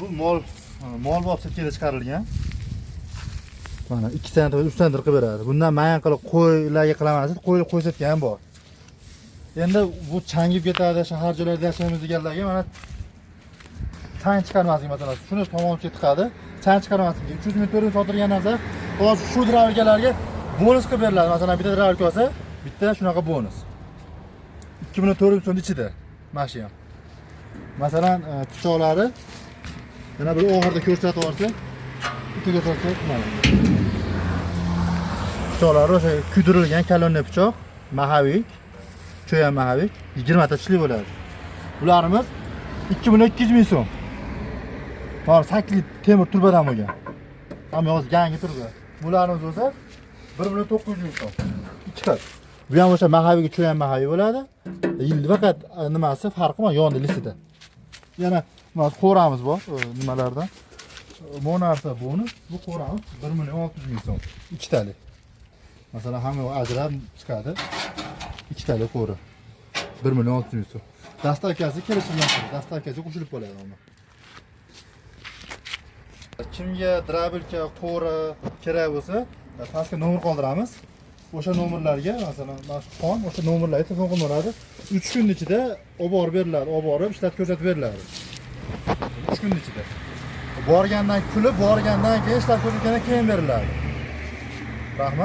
Bu mol mol bo'lib chetga chiqarilgan. Mana 2 santr, 3 santr qilib beradi. Bundan mayin qilib qo'ylarga qilaman, qo'y qo'ysatgan ham bor. Endi bu changib ketadi, shahar joylarda yashaymiz deganlarga mana chang chiqarmaslik masalasi. Shuni tomon tiqadi. Chang chiqarmaslik. 300 ming, 400 ming sotilgan narsa hozir shu дробилка larga bonus qilib beriladi. Masalan, bitta дробилка olsa, bitta shunaqa bonus. 2 million 400 ming so'm ichida. Mana shu ham. Masalan, pichoqlari yana bir oxirida ko'rsatib yuborsa, bitta ko'rsatsa, mana. Pichoqlari o'sha kuydirilgan колонна pichoq, маховик, cho'yan маховик, 20 ta tishli bo'ladi. Bularimiz 2 million 200 ming so'm. Mana 8 temir труба dan bo'lgan. Hamma hozir yangi труба. Bularimiz bo'lsa 1 million 900 ming so'm. Ikki xil. Bu ham o'sha маховик, cho'yan маховик bo'ladi. Faqat nimasi farqi bor yonida лист ida. Yana mana qo'ramiz bor nimalardan. Bu narsa bonus, bu qo'ramiz 1 million 600 ming so'm. Ikkitalik. Masalan, hamma ajrab chiqadi. Ikkitalik qo'ri. 1 million 600 ming so'm. Доставка si kelishilgan, доставка si qo'shilib qoladi uni. Kimga дробилка, qo'ri kerak bo'lsa, pastga nomer qoldiramiz. O'sha nomerlarga, masalan, mana shu qon, o'sha nomerlarga telefon qilinadi. 3 kun ichida olib borib beriladi, olib borib ishlatib ko'rsatib beriladi. 3 kun ichida. Borgandan kulib, borgandan keyin, ishlab ko'rsatgandan keyin beriladi. Rahmat.